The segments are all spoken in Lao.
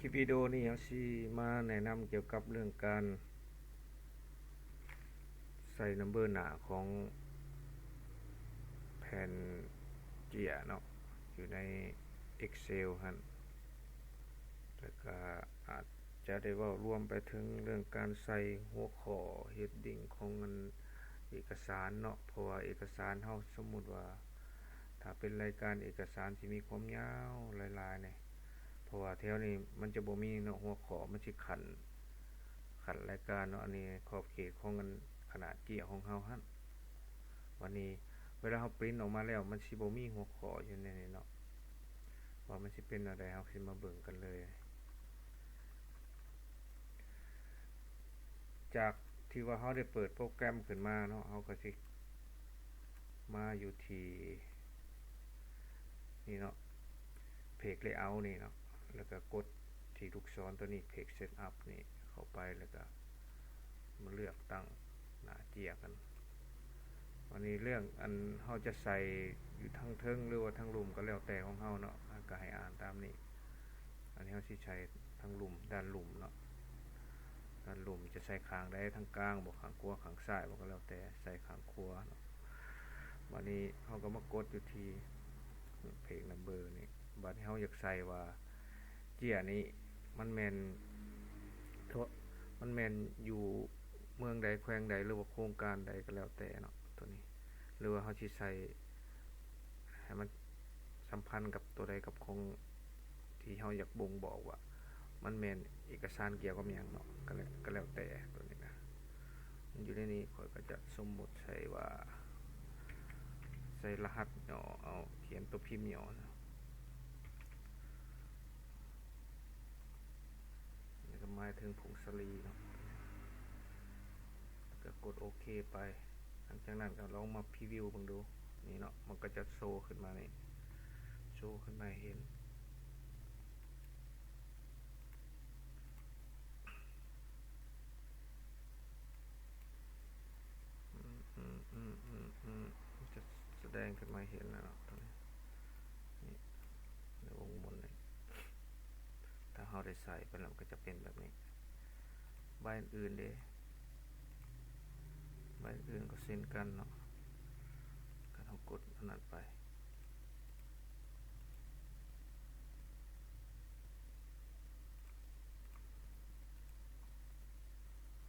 ຄລິບວິດີໂອນີ້ເຮົາຊິມາແນະນຳກ່ຽວກັບເລື່ອງການໃສ່ນຳເບີໜ້າຂອງແຜ່ນເຈ້ຍເນາະ ຢູ່ໃນ Excel ຫັ້ນ ແລ້ວກະອາດຈະໄດ້ເວົ້າລວມໄປເຖິງເລື່ອງການໃສ່ຫົວຂໍ້ heading ຂອງອັນເອກະສານເນາະ ເພາະວ່າເອກະສານເຮົາ ສົມມຸດວ່າ ຖ້າເປັນລາຍການເອກະສານທີ່ມີຄວາມຍາວຫຼາຍໆນີ້ ເພາະວ່າແຖວນີ້ມັນຈະບໍ່ມີເນາະ ຫົວຂໍ້ມັນຊິຂັ້ນ ຂັ້ນລາຍການເນາະ ອັນນີ້ຂອບເຂດຂອງອັນຂະໜາດເຈ້ຍຂອງເຮົາຫັ້ນ. ບັດນີ້ເວລາເຮົາປຣິ້ນອອກມາແລ້ວ ມັນຊິບໍ່ມີຫົວຂໍ້ຢູ່ໃນນີ້ເນາະ ວ່າມັນຊິເປັນແນວໃດ ເຮົາຊິມາເບິ່ງກັນເລີຍ. ຈາກທີ່ວ່າເຮົາໄດ້ເປີດໂປຣແກຣມຂຶ້ນມາເນາະ ເຮົາກໍຊິມາຢູ່ທີ່ນີ້ເນາະ Page Layout ນີ້ເນາະ ແລ້ວກໍກົດທີ່ລູກສອນຕົວນີ້ Page Setup ນີ້ເຂົ້າໄປ ແລ້ວກໍມາເລືອກຕັ້ງໜ້າເຈ້ຍກັນ. ບັດນີ້ເລື່ອງອັນເຮົາຈະໃສ່ຢູ່ທາງເທິງ ຫຼືວ່າທາງລຸ່ມກໍແລ້ວແຕ່ຂອງເຮົາເນາະ ກໍໃຫ້ອ່ານຕາມນີ້. ອັນນີ້ເຮົາຊິໃສ່ທາງລຸ່ມ ດ້ານລຸ່ມເນາະ ດ້ານລຸ່ມຈະໃສ່ຂ້າງໃດ ທາງກາງບໍ ຂ້າງຂວາ ຂ້າງຊ້າຍບໍ ກໍແລ້ວແຕ່ ໃສ່ຂ້າງຂວາເນາະ. ບັດນີ້ເຮົາກໍມາກົດຢູ່ທີ່ Page Number ນີ້ ບັດນີ້ເຮົາຢາກໃສ່ວ່າເຈ້ຍນີ້ມັນແມ່ນ ໂທດ ມັນແມ່ນຢູ່ເມືອງໃດ ແຂວງໃດ ຫຼືວ່າໂຄງການໃດກໍແລ້ວແຕ່ເນາະ ໂຕນີ້ ຫຼືວ່າເຮົາຊິໃສ່ໃຫ້ມັນສຳພັນກັບໂຕໃດ ກັບຂອງ ທີ່ເຮົາຢາກບົ່ງບອກວ່າມັນແມ່ນເອກະສານກ່ຽວກັບຫຍັງເນາະ ກໍແລ້ວ ກໍແລ້ວແຕ່ໂຕນີ້ນະ. ມັນຢູ່ໃນນີ້ ຂ້ອຍກໍຈະສົມມຸດໃສ່ວ່າ ໃສ່ລະຫັດຫຍໍ້ເອົາ ຂຽນຕົວພິມຫຍໍ້ນະ ນີ້ກໍໝາຍເຖິງຜົງສາລີເນາະ ແລ້ວກໍກົດໂອເຄໄປ. ຫຼັງຈາກນັ້ນກໍລອງມາພຣີວິວເບິ່ງດູ ນີ້ເນາະ ມັນກໍຈະໂຊຂຶ້ນມານີ້ ໂຊຂຶ້ນມາໃຫ້ເຫັນ ອືມ ອືມ ອືມ ອືມ ອືມ ຈະສະແດງຂຶ້ນມາໃຫ້ເຫັນແລ້ວເນາະ ຕົວນີ້ ນີ້ ໃນວົງໝູນນີ້ ຖ້າເຮົາໄດ້ໃສ່ໄປແລ້ວ ມັນກໍຈະເປັນແບບນີ້. ໃບອື່ນໆເດ ໃບອື່ນກໍເຊັ່ນກັນເນາະ ຄັນເຮົາກົດອັນນັ້ນໄປ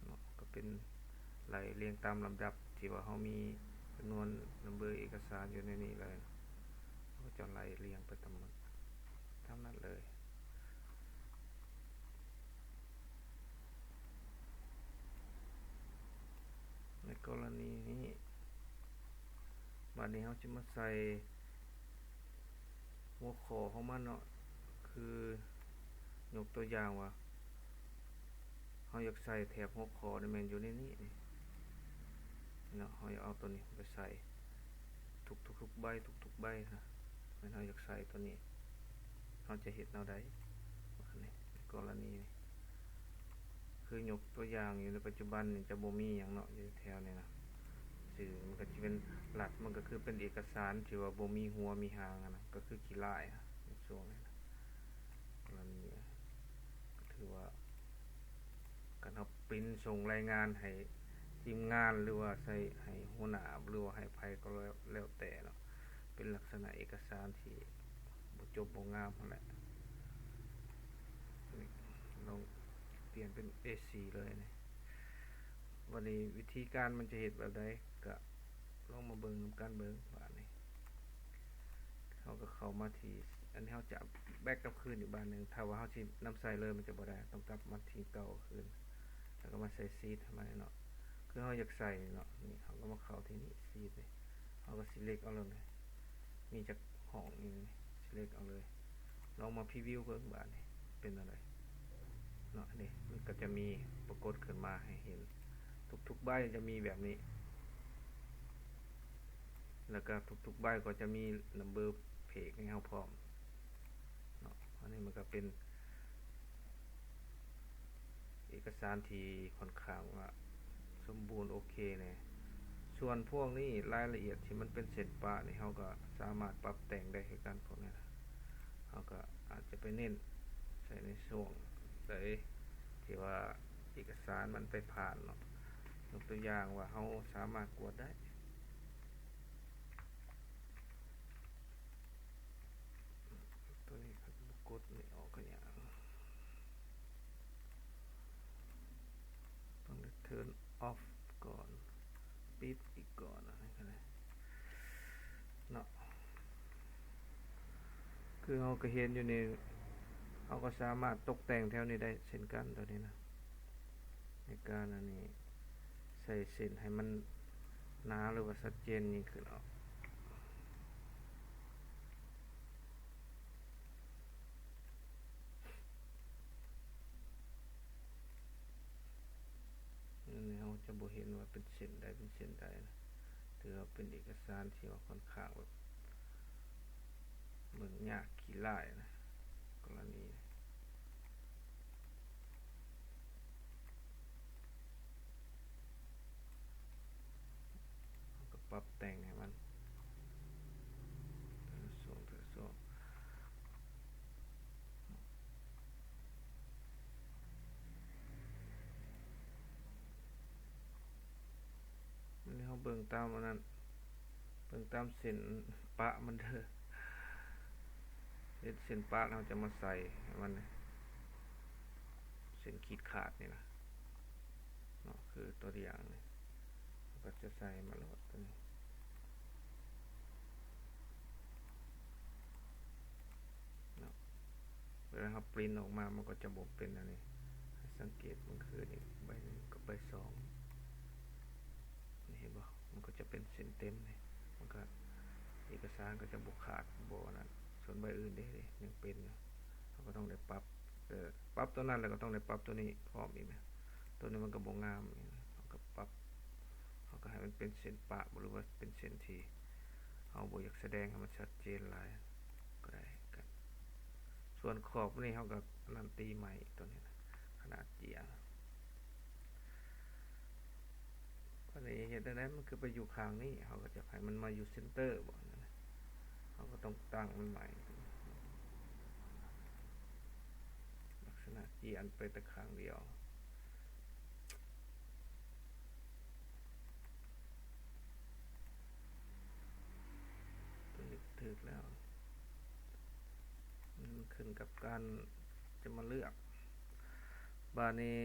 ເນາະ ກໍເປັນໄລ່ລຽງຕາມລຳດັບທີ່ວ່າເຮົາມີຈຳນວນນຳເບີເອກະສານຢູ່ໃນນີ້ເລີຍ ເຮົາກໍຈະໄລ່ລຽງໄປຕາມ ຕາມນັ້ນເລີຍ. ໃນກໍລະນີນີ້ ບາດນີ້ເຮົາຈະມາໃສ່ຫົວຂໍ້ຂອງມັນເນາະ ຄືຍົກຕົວຢ່າງວ່າ ເຮົາຢາກໃສ່ແຖບຫົວຂໍ້ນີ້ແມ່ນຢູ່ໃນນີ້ເນາະ ເຮົາຢາກເອົາຕົວນີ້ໄປໃສ່ທຸກໆໃບ ທຸກໆໃບນະ ແມ່ນເຮົາຢາກໃສ່ຕົວນີ້ ເຮົາຈະເຮັດແນວໃດ ອັນນີ້ ໃນກໍລະນີນີ້ ຄືຍົກຕົວຢ່າງຢູ່ໃນປັດຈຸບັນນີ້ຈະບໍ່ມີຫຍັງເນາະ ຢູ່ແຖວນີ້ນະ ຊື່ມັນກໍຈະເປັນລັດ ມັນກໍຄືເປັນເອກະສານທີ່ວ່າບໍ່ມີຫົວມີຫາງຫັ້ນນະ ກໍຄືຂີ້ລ້າຍນະ ໃນຊ່ວງນີ້ນະ ກໍລະນີ ກໍຖືວ່າ ການເຮົາປຣິ້ນສົ່ງລາຍງານໃຫ້ທີມງານ ຫຼືວ່າໃສ່ໃຫ້ຫົວໜ້າ ຫຼືວ່າໃຫ້ໃຜກໍແລ້ວ ແລ້ວແຕ່ເນາະ ເປັນລັກສະນະເອກະສານທີ່ບໍ່ຈົບບໍ່ງາມຫັ້ນແຫຼະ. ນີ້ ລອງປ່ຽນເປັນເອສີ່ເລີຍນີ້ ບັດນີ້ວິທີການມັນຈະເຮັດແບບໃດ ກະລອງມາເບິ່ງນຳກັນເບິ່ງ ບາດນີ້ ເຮົາກໍເຂົ້າມາທີ່ ອັນນີ້ເຮົາຈະແບັກກັບຄືນອີກບາດໜຶ່ງ ຖ້າວ່າເຮົາຊິນຳໃຊ້ເລີຍມັນຈະບໍ່ໄດ້ ຕ້ອງກັບມາທີ່ເກົ່າຄືນ ແລ້ວກໍມາໃສ່ຊີດໃຫ້ມັນເນາະ ຄືເຮົາຢາກໃສ່ເນາະ ນີ້ເຮົາກໍມາເຂົ້າທີ່ນີ້ ຊີດນີ້ ເຮົາກໍຊີເລັກເອົາໂລດ ມີຈັກຫ້ອງນີ້ ຊີເລັກເອົາເລີຍ ລອງມາພຣີວິວເບິ່ງບາດນີ້ເປັນແນວໃດເນາະ ນີ້ມັນກໍຈະມີປາກົດຂຶ້ນມາໃຫ້ເຫັນ ທຸກໆໃບຈະມີແບບນີ້ ແລ້ວກໍທຸກໆໃບກໍຈະມີນຳເບີເພຈໃຫ້ເຮົາພ້ອມເນາະ ອັນນີ້ມັນກໍເປັນເອກະສານທີ່ຂ້ອນຂ້າງວ່າສົມບູນໂອເຄແດ່ ສ່ວນພວກນີ້ລາຍລະອຽດທີ່ມັນເປັນເສັ້ນປະນີ້ ເຮົາກໍສາມາດປັບແຕ່ງໄດ້ຄືກັນ ພວກນີ້ນະ ເຮົາກໍອາດຈະໄປເນັ້ນໃສ່ໃນຊ່ວງ ໃດທີ່ວ່າເອກະສານມັນໄປຜ່ານເນາະ. ຍົກຕົວຢ່າງວ່າເຮົາສາມາດກວດໄດ້ ຕົວນີ້ຄັນບໍ່ກົດນີ້ອອກກະຍາກ ຕ້ອງໄດ້ turn off ກ່ອນ ປິດອີກກ່ອນ ອັນນີ້ກະໄດ້ເນາະ. ຄືເຮົາກະເຫັນຢູ່ນີ້ ເຮົາກະສາມາດຕົກແຕ່ງແຖວນີ້ໄດ້ເຊັ່ນກັນ ຕົວນີ້ນະ ໃນການອັນນີ້ ໃສ່ເສັ້ນໃຫ້ມັນໜາ ຫຼືວ່າຊັດເຈນຍິ່ງຂຶ້ນເນາະ. ອັນນີ້ເຮົາຈະບໍ່ເຫັນວ່າເປັນເສັ້ນໃດເປັນເສັ້ນໃດນະ ຖືວ່າເປັນເອກະສານທີ່ວ່າຂ້ອນຂ້າງແບບເບິ່ງຍາກຂີ້ລ້າຍນະ ກໍລະນີ ເຮົາກະປັບແຕ່ງໃຫ້ມັນແຕ່ລະຊ່ວງ ແຕ່ລະຊ່ວງ. ອັນນີ້ເຮົາເບິ່ງຕາມອັນນັ້ນ ເບິ່ງຕາມເສັ້ນປະມັນເດີ ເຮັດເສັ້ນປະແລ້ວເຮົາຈະມາໃສ່ໃຫ້ມັນ ເສັ້ນຂີດຂາດນີ້ນະເນາະ ຄືຕົວຢ່າງນີ້ ເຮົາກະຈະໃສ່ມາໂລດຕົວນີ້ເນາະ. ເວລາເຮົາປຣິ້ນອອກມາ ມັນກໍຈະບໍ່ເປັນອັນນີ້ ໃຫ້ສັງເກດເບິ່ງຄືນອີກ ໃບໜຶ່ງກັບໃບສອງ ນີ້ເຫັນບໍ່ ມັນກໍຈະເປັນເສັ້ນເຕັມນີ້ ມັນກະ ເອກະສານກໍຈະບໍ່ຂາດ ບໍ່ອັນນັ້ນ. ສ່ວນໃບອື່ນເດ້ ຍັງເປັນຢູ່ ເຮົາກໍຕ້ອງໄດ້ປັບ ເອີ ປັບຕົວນັ້ນແລ້ວກໍຕ້ອງໄດ້ປັບຕົວນີ້ພ້ອມອີກນະ ຕົວນີ້ມັນກໍບໍ່ງາມ ເຮົາກໍປັບ ເຮົາກໍໃຫ້ມັນເປັນເສັ້ນປະ ຫຼືວ່າເປັນເສັ້ນທີ່ເຮົາບໍ່ຢາກສະແດງໃຫ້ມັນຊັດເຈນຫຼາຍກໍໄດ້ຄືກັນ. ສ່ວນຂອບນີ້ເຮົາກໍອັນນັ້ນ ຕີໃໝ່ຕົວນີ້ນະ ຂະໜາດເຈ້ຍ ບັດນີ້ເຮັດແນວໃດ ມັນຄືໄປຢູ່ຂ້າງນີ້ ເຮົາກໍຈະໃຫ້ມັນມາຢູ່ເຊັນເຕີບໍ ເຮົາກໍຕ້ອງຕັ້ງມັນໃໝ່ ລັກສະນະຈຽນໄປແຕ່ຂ້າງດຽວ. ຕົວນີ້ຖືກແລ້ວ ມັນຂຶ້ນກັບການຈະມາເລືອກ. ບາດນີ້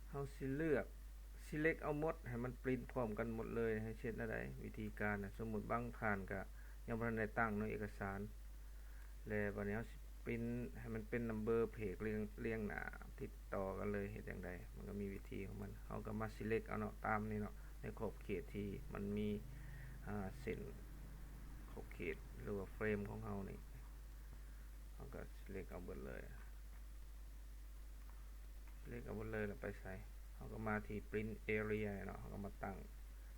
ເຮົາຊິເລືອກ select ເອົາໝົດ ໃຫ້ມັນປຣິ້ນພ້ອມກັນໝົດເລີຍ. ເຮົາຊິເຮັດແນວໃດ? ວິທີການນະ ສົມມຸດບາງທ່ານກະຍັງບໍ່ທັນໄດ້ຕັ້ງເນາະ ເອກະສານ ແລະ ບາດນີ້ເຮົາຊິປຣິ້ນໃຫ້ມັນເປັນນຳເບີເພຈ ລຽງ ລຽງໜ້າຕິດຕໍ່ກັນເລີຍ. ເຮັດຈັ່ງໃດ? ມັນກະມີວິທີຂອງມັນ. ເຮົາກະມາ select ເອົາເນາະ ຕາມນີ້ເນາະ ໃນຂອບເຂດທີ່ມັນມີ ອາ ເສັ້ນຂອບເຂດ ຫຼືວ່າ frame ຂອງເຮົານີ້ ເຮົາກະ select ເອົາເບິດເລີຍ. ເລືອກເອົາໝົດເລີຍ ແລ້ວໄປໃສ່ ເຮົາກໍມາທີ່ print area ເນາະ ເຮົາກໍມາຕັ້ງ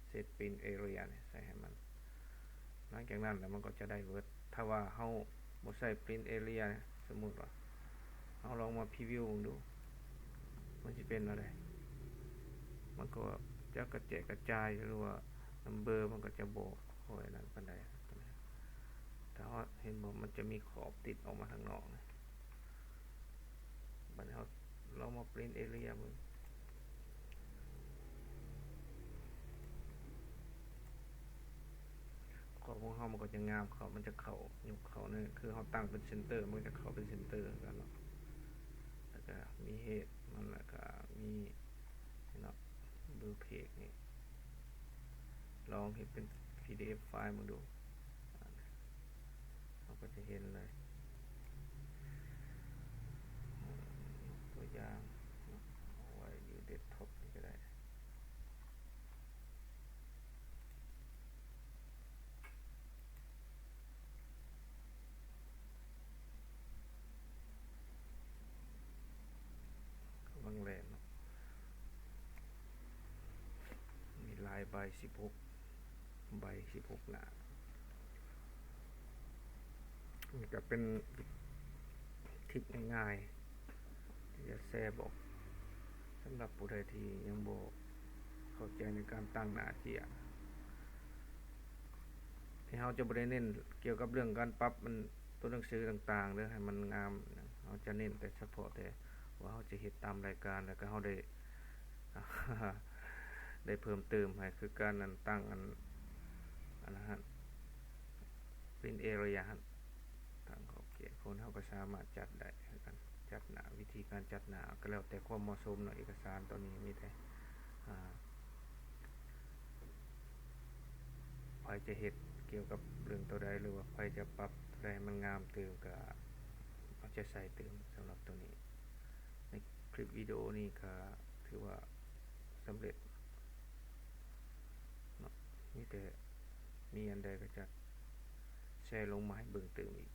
set print area ນີ້ໃສ່ໃຫ້ມັນ. ຫຼັງຈາກນັ້ນແລ້ວມັນກໍຈະໄດ້ເບິດ. ຖ້າວ່າເຮົາບໍ່ໃສ່ print area ນີ້ ສົມມຸດວ່າເຮົາລອງມາ preview ເບິ່ງດູ ມັນຊິເປັນແນວໃດ? ມັນກໍຈະກະແຈກກະຈາຍ ຫຼືວ່າ number ມັນກໍຈະບໍ່ຄ່ອຍນັ້ນປານໃດ. ຖ້າເຮົາເຫັນບໍ່ ມັນຈະມີຂອບຕິດອອກມາທາງນອກ. ບັດນີ້ເຮົາລອງມາ print area ເບິ່ງ ຂອບຂອງເຮົາມັນກໍຈະງາມເຂົ້າ ມັນຈະເຂົ້າ ຍົກເຂົ້າໃນ ຄືເຮົາຕັ້ງເປັນ center ມັນກໍຈະເຂົ້າເປັນ center ຄືກັນເນາະ. ແລ້ວກໍມີເຫດມັນ ແລ້ວກໍມີເນາະ ເບີເພຈນີ້ ລອງເຮັດເປັນ PDF file ເບິ່ງດູ ເຮົາກໍຈະເຫັນເລີຍ. ຕົວຢ່າງເນາະ ເອົາໄວ້ຢູ່ desktop ນີ້ກໍໄດ້. ກຳລັງແລ່ນເນາະ ມີຫຼາຍໃບ ສິບຫົກໃບ ສິບຫົກໜ້າ. ນີ້ກະເປັນທິກງ່າຍໆ ທີ່ຈະແຊບອກ ສຳລັບຜູ້ໃດທີ່ຍັງບໍ່ເຂົ້າໃຈໃນການຕັ້ງໜ້າເຈ້ຍ ທີ່ເຮົາຈະບໍ່ໄດ້ເນັ້ນກ່ຽວກັບເລື່ອງການປັບມັນ ຕົວໜັງສືຕ່າງໆເດີ ໃຫ້ມັນງາມ. ເຮົາຈະເນັ້ນແຕ່ສະເພາະແຕ່ວ່າເຮົາຈະເຮັດຕາມລາຍການ ແລ້ວກໍເຮົາໄດ້ ໄດ້ເພີ່ມເຕີມໃຫ້ ຄືການອັນຕັ້ງອັນ ອັນນັ້ນຫັ້ນ print area ຫັ້ນ ຕັ້ງຂອບເຂດໂຄນ ເຮົາກໍສາມາດຈັດໄດ້ຄືກັນ ຈັດໜ້າ ວິທີການຈັດໜ້າກໍແລ້ວແຕ່ຄວາມເໝາະສົມເນາະ. ເອກະສານໂຕນີ້ມີແຕ່ ອ່າ ໃຜຈະເຮັດກ່ຽວກັບເລື່ອງໂຕໃດ ຫຼືວ່າໃຜຈະປັບໂຕໃດໃຫ້ມັນງາມຕື່ມ ກໍເອົາໃຈໃສ່ຕື່ມ. ສຳລັບໂຕນີ້ ໃນຄລິບວິດີໂອນີ້ກໍຖືວ່າສຳເລັດເນາະ ມີແຕ່ ມີອັນໃດກໍຈະແຊລົງມາໃຫ້ເບິ່ງຕື່ມອີກ